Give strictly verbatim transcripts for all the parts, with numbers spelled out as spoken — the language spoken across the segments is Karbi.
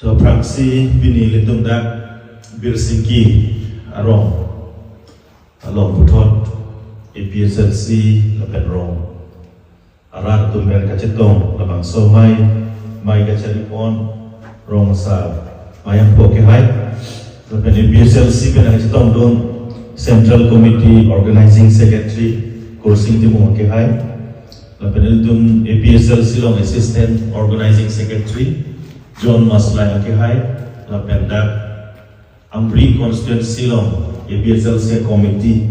To aphrangsi pini ilitum dak Birsingki arong along puthot A P H L C lapen rong arat atum pen kachetong labangso amei, amei kachari pon rong asar Mayam Pho kehai, lapen A P H L C pen kachetongdun Central Committee Organizing Secretary Kursing Timung kehai, lapen ilitum A P H L C along Assistant Organizing Secretary John Maslai kehai, lapen dak Amri Constituency along A P H L C Committee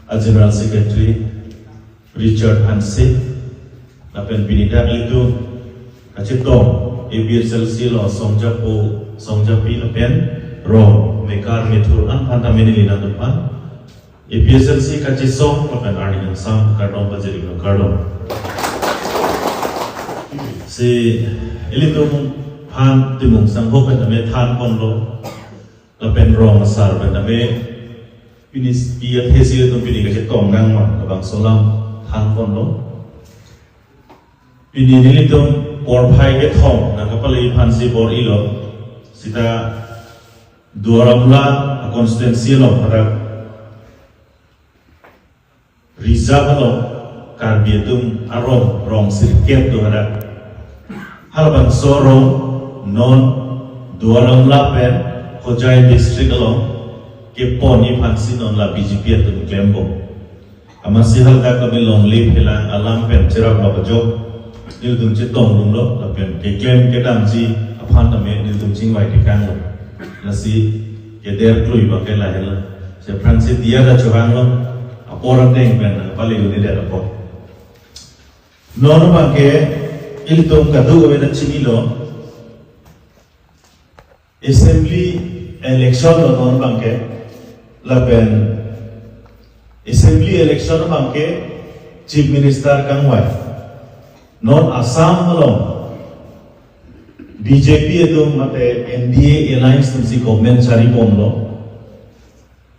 a General Secretary Richard Hanse, lapen pini dak ilitum kachetong A P H L C along asongjapo, asongjapi lapen rong mekar methur an aphan ta mini lina tumphan A P H L C kachesong lapen arni kangsam kardom pajirlo, kardom. Si ilitum aphan Timung sangho pen tame than ponlo, lapen rong asar pen tame pini pi athe si ilitum pini kachetong nangma labangso alam than ponlo. Pini nelitum porphai kethom nangkapale aphansi bor-ilo, seta Duar Amla a constituency along hadak reserve along Karbi atum arong rong sirkep do hadak. Halabangso arong non Duar Amla pen Hojai district along kepon aphansi non la B J P atum klembom. Amatsi hadak kami longle phelang alam pen cherap bapajok nelitum chetongdunlo lapen keklem kedamji aphan tame nelitum chingvai tekanglo. Lasi keder klui abangke lahelo. Si aphrangsi diya ta chohanglo, apor ateng pen pale uni det apor. Non abangke ilitum kadokave ta chinilo. Assembly election lo non abangke, lapen Assembly election abangke Chief Minister kangvai. Non Assam along B J P atum mate N D A alliance atumsi government chari bomlo.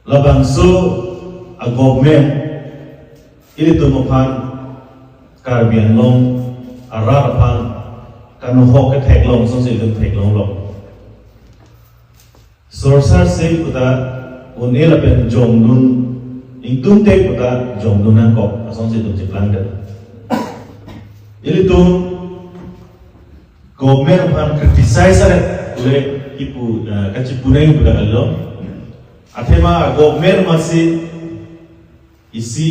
Labangso a government ilitum aphan Karbi Anglong arat aphan kanohok ketheklong asonsi ilitum theklonglo. Sorsar se puta un-e lapen jongdun, ingtungte puta jongdun nangkok asonsi ilitum cheplangdet. Ilitum government aphan criticize aret le kipu, eh, kachipuneng puta kalo. Athema government amatsi isi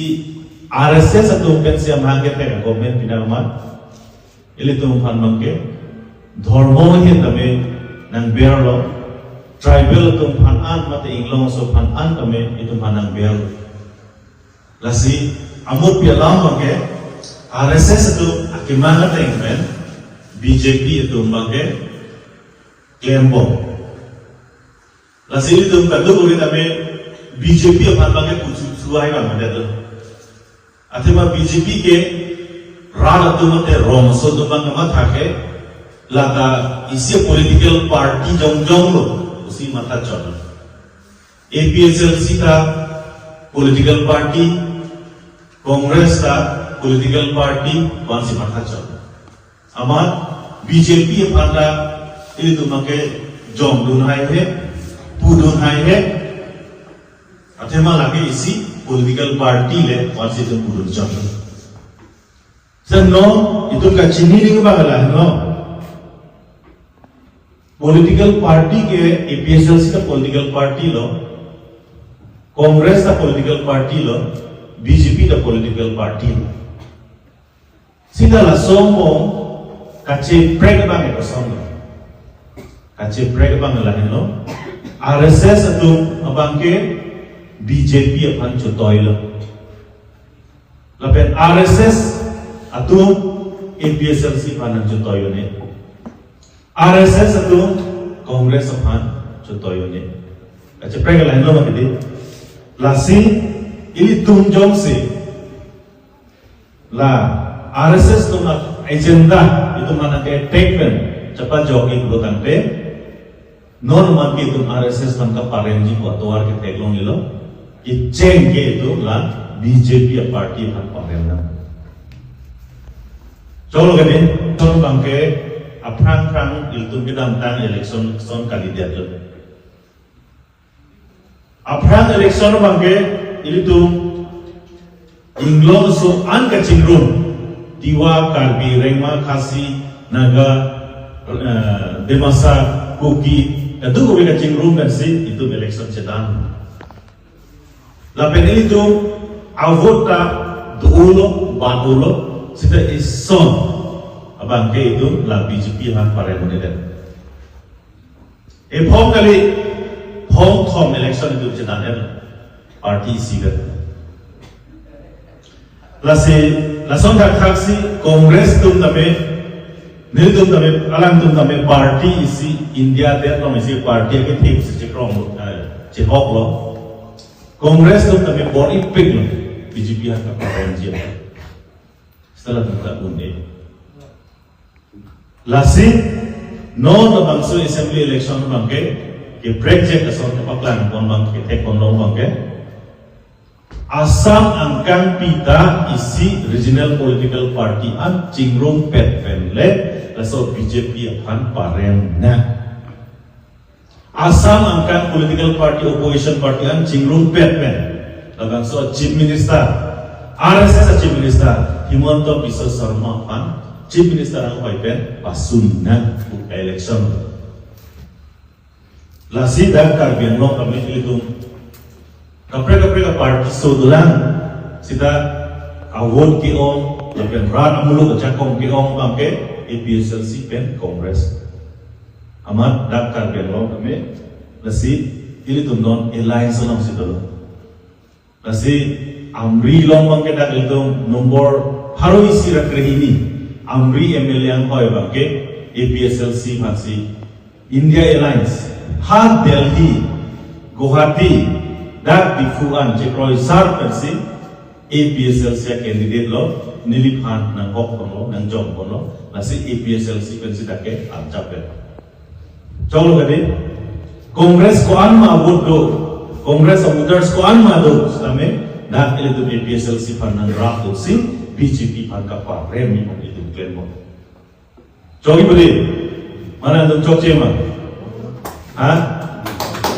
R S S atum pensi amahang kethek government pinama. Ilitum aphan abangke dhormo ahin tame nangberlo, tribal atum aphan an mate inglong aso aphan an tame itum aphan nangberlo. Lasi amut pi alam abangke R S S atum akemang ateng pen B J P atum abangke klembom. Lasi ilitum kadokave tame B J P aphan abangke kuchu suai abang mandetlo. Athema B J P ke rat atum mate rong aso atum abang kamatha ke, lata isi political party jongjong lo pusi matha chot. A P H L C ta political party, Congress ta political party, pu-ansi matha chot. Amat B J P aphan ta ilitum abangke jongdun haihe, pudun haihe, athema lake isi political party le pu-ansi itum pudun chot. Seno itum kachini ning abang lahelo. Political party ke A P H L C ta political party lo, Congress ta political party lo, B J P ta political party lo. Sita laso angbong kacheprek abang e kosonlo. Kacheprek abang lahelo. R S S atum abangke B J P aphan chotoilo. Lapen R S S atum A P H L C aphan nangchotoi un-e. R S S atum Congress aphan chotoi un-e. Kacheprek lahelo ma kedi. Lasi ilitum jongsi la R S S atum agenda itum aphan ke attack pen chepajok-ik lo tangte, non amat ke itum R S S aphan kaparemji pu atovar ketheklonglelo, kecheng ke itum la B J P aparty aphan parem nang. Cholo kedi, cholo abangke Aphrang phrang ilitum kedamtang election son kalidet lo. Aphrang election abangke ilitum inglong so-an kachingrum, Tiwa, Karbi, Rengma, Khasi, Naga, eh, Dimasa, Kuki, kadokave kachingrum pensi itum election chedan. Lapen ilitum avote ta do-olo, bat-olo, seta ison abangke itum la B J P aphan parem un-edet. E phong kali, phong thom election itum chedan-et, party isivet. Lasi, lason thakthaksi Congress atum tame, nelitum tame, alangtum tame party isi, India det along isi party akethip si chekrong, eh, chehok lo. Congress atum tame bor-ipik lo, B J P aphan kaparemji. Setelah kita un-e. Lasi, non labangso assembly election abangke, keprek jek ason kepaklang pon abangke, kethek pon long abangke. Assam angkangpi ta isi regional political party an chingrumpet pen le, laso B J P aphan parem nang. Assam angkang political party, opposition party an chingrumpet pen, labangso Chief Minister, R S S a Chief Minister, Himanta Biswa Sarma aphan Chief Minister anghoi pen pasun nang pu election. Lasi dak Karbi Anglong kami ilitum kaprek kaprek aparty so dolang, seta avote ke-ong, lapen rat amuluk ajakong ke-ong abangke A P H L C pen Congress. Amat dak Karbi Anglong kami, lasi ilitum non alliance along si dolo. Lasi Amri along abangke dak ilitum nombor pharo isi ra krehini, Amri M L A anghoi abangke A P H L C aphansi India Alliance, ha Delhi, Guwahati, dak Diphu an chekroisar pensi A P H L C a candidate lo, neliphan nanghok ponlo, nangjong ponlo, lasi A P H L C pensi dak ke arjap pen. Cholo kadi, Congress ko-an ma vote do, Congress a voters ko-an ma do, sitame dak ilitum A P H L C aphan nangrap dosi B J P aphan kaparem ni ilitum klem pon. Chokji pudi, mana nangtum chokche ma? Ha?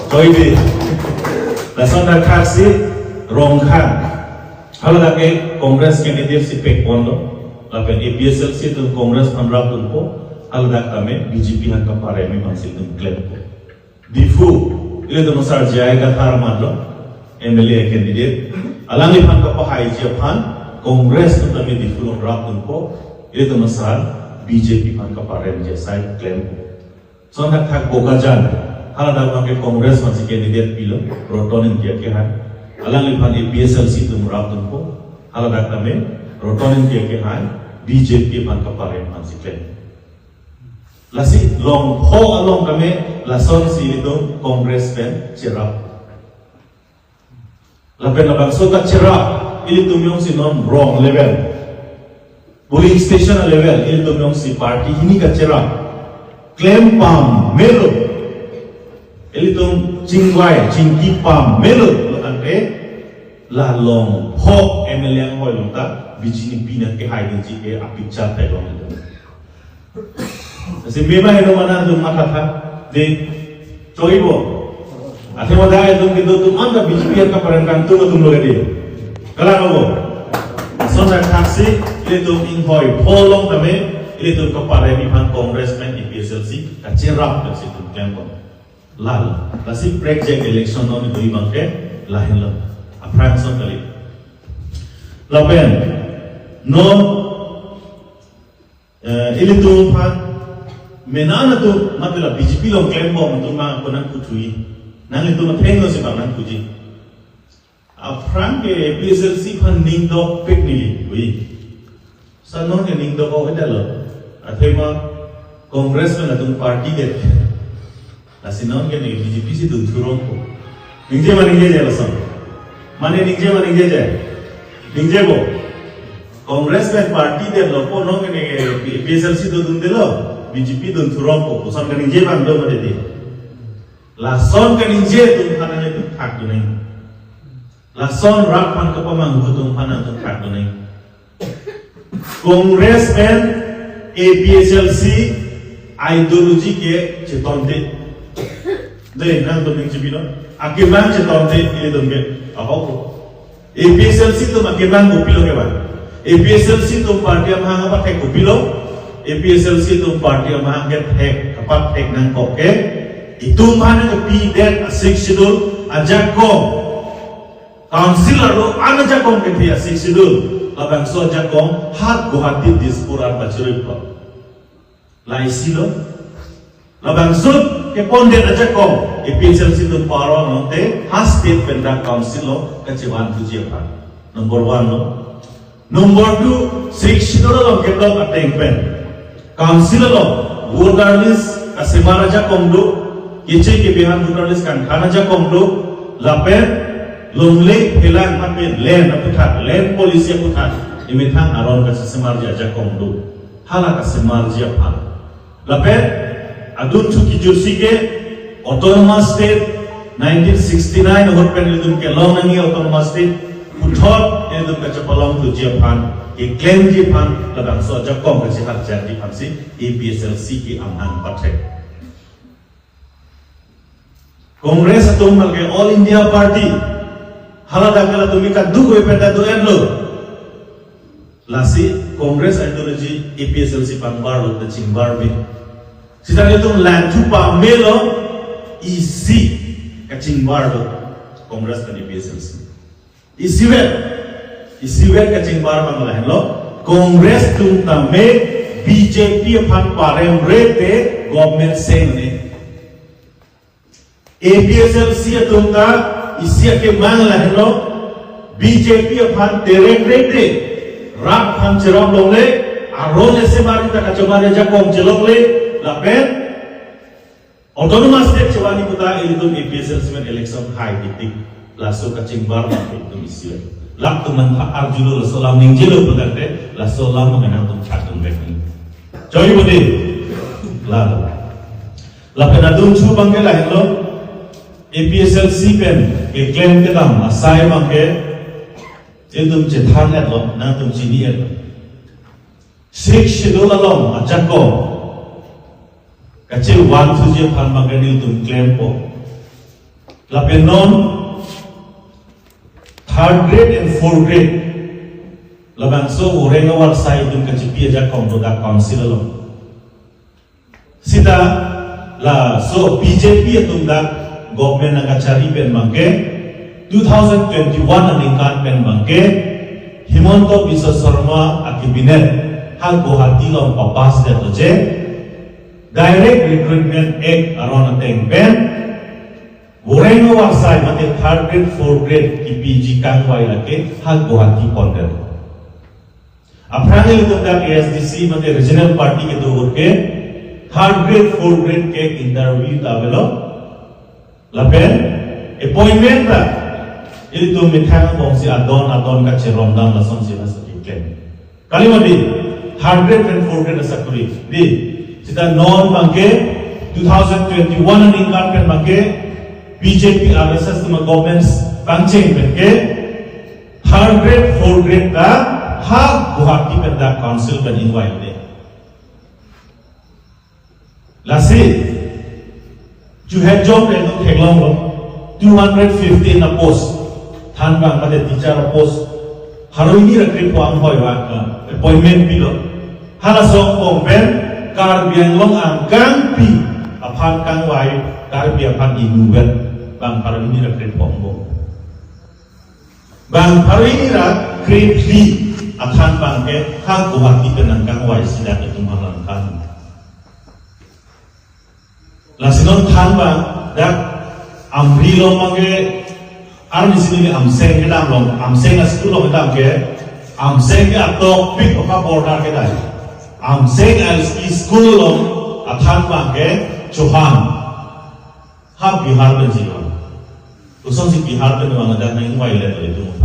Chokji. Lason thakthaksi Rongkhang. Haladak ke Congress candidate si pek ponlo. Lapen A P H L C atum Congress aphan rapdunpo. Haladak tame B J P aphan kaparem ni aphansi itum klempo. Diphu, ilitum asar J I Kathar amatlo, M L A candidate. Alangliphan kapahaiji aphan, Congress atum tame Diphu along rapdunpo, ilitum asar B J P aphan kaparemji asai klempo. Lason thakthak Bokajan, haladak abangke Congress aphansi candidate pilo, Roton Ingti akehai. Alangliphan A P H L C atum rapdunpo, haladak tame, Roton Ingti akehai, B J P aphan kaparem aphansi klem. Lasi longpho along tame lasonsi ilitum Congress pen cherap. Lapen labangso kacherap ilitum jongsi non rong level, polling station a level ilitum jongsi party hini kacherap klem pamelo. Ilitum chingvai chingki pamelo, lo tangte la longpho M L A anghoi along ta B J P nangkehai dunji ke apicture theklong ilitum. Lasi mema heno mana nangtum mathatha. Dei, chokji bo. Athema dak itum kedo atum anta B J P aphan kaparem kangtung atumlo kadi. Kalang bo. Lason thakthaksi, ilitum inghoipho along tame, ilitum kaparem ni aphan Congress pen A P H L C kacherap pensi itum klem pon. Lalo. Lasi prek jek election non itum abangke lahenlo. Aphrang ason kali. Lapen non, eh, ilitum aphan, mena atum, matla B J P along klembom atum ma konang kuthui. Nanglitum athengno si bang nangkuthui. Aphrang ke A P H L C aphan ning dokpik neli, ui. Sa non ke ning dok-o-edetlo. Athema Congress pen latum party det. Lasi non ke neli B J P si dun thurong ko. Ningje ma ningjeje lason. Mane ningje ma ningjeje. Ningje bo. Congress pen party detlo ko non ke neli A P H L C do dundelo. B J P dun thurong ko. Koson kaningje abang do mati di. Lason kaningje atum aphan nangtum thakdun nang. Lason rat aphan kapamanghu atum aphan nangtum thakdun nang. Congress pen A P H L C Ideology ke chetonte. Dei, nangtum ning chibi non. Akemang chetonte, ilitum ke. Ahok. A P H L C atum akemang kopilo kevang? A P H L C atum party amahang apathek kopilo? A P H L C atum party amahang kethek, apathek nangkok ke, itum aphan nangpidet a-Sixth Schedule ajakong. Council arlo an ajakong kethe a-Sixth Schedule. Labangso ajakong ha Guwahati, Dispur an pachirui po. La isi lo. Labangso kepondet ajakong A P H L C atum paro nonte ha state pen dak council along kachevan thuji aphan. Number one lo. Number two, Sixth Schedule along kedok ateng pen council along voter list kasemar ajakong do, keche kebi aphan voter list kangthan ajakong do, lapen longle phelang ape land aputhak, land policy aputhak, imethang aron kachesemarji ajakong do. Hala kasemarji aphan. Lapen adun thu kijutsi ke Autonomous State nineteen sixty-nine ahut pen ilitum kelong nangji Autonomous State, puthot ilitum kachepalong thuji aphan, keklemji aphan, labangso ajakong kachehakjakji aphansi A P H L C ke amahang pathek. Congress atum malke All India Party, hala dak ke latum kaduk ave pen ta do-etlo. Lasi Congress ideology A P H L C aphan barlo, kachingbar bi. Sita ilitum langthu pamelo, isi kachingbar do Congress pen A P H L C. Isivet, isivet kachingbar abang lahenlo, Congress atum tame B J P aphan paremre te government seng ne. A P H L C atum ta isi akemang lahenlo, B J P aphan terek rek te, rat aphan cherap longle, aron ese mari ta kachomar ajakong chelongle, lapen Autonomous State chevanji puta ilitum A P H L C pen election hai titik, laso kachingbar abang ilitum isi. Latum nangpha-arjulo, laso alam ningjelo puta te, laso alam abang nangtum chak dun bek ni. Choi bode. Lalu. Lapen adun thu abang ke lahenlo, A P H L C pen keklem kedam asai abang ke ilitum chethan-etlo, nangtum chini-etlo. Sixth Schedule along ajakong kachevan thuji aphan abang ke nelitum klempo. Lapen non third grade and fourth grade, labangso voreng avarsai atum kachepi ajakong do dak council along. Sita laso B J P atum dak government nangkachari pen abang ke, two thousand twenty-one aningkan pen abang ke, Himanta Biswa Sarma a-cabinet ha Guwahati along papass detlo je, Direct Recruitment Act aron ateng pen voreng avarsai mate third grade, fourth grade kepiji kangvai lake ha Guwahati pondet. Aphrang ilitum dak A S D C mate regional party kedo ahut ke third grade, fourth grade ke interview ta avelo. Lapen appointment ta ilitum methang angbongsi adon adon kacheromdam, lasonsi laso keklem. Kali mati, third grade pen fourth grade asakuri. Dei, sita non abang ke, two thousand twenty-one aningkan pen abang ke, B J P R S S atum a-government pangcheng pen ke, third grade, fourth grade ta ha Guwahati pen dak council pen invite de. Lasi, chuhejong pen do theklonglo, two hundred fifteen a-post, thanbang mate teacher a-post, pharo hini ra krepho anghoi va, eh, appointment pilo. Halaso angbong pen Karbi Anglong angkangpi aphan kangvai, Karbi aphan inutvet, bang pharo hini ra krepho angbong. Bang pharo hini ra krephli athanbang ke ha Guwahati pen nangkangvai sida ke tum halang kan. Lasi non thanbang dak Amri along abang ke, arni sini Amseng kedam along, Amseng a-school along kedam ke, Amseng ke atok pik oka border kedai. Amseng a-school along athanbang ke Chauhan. Ha Bihar pen si lo. Kosonsi Bihar pen vang dak nang-ingvai le to itum.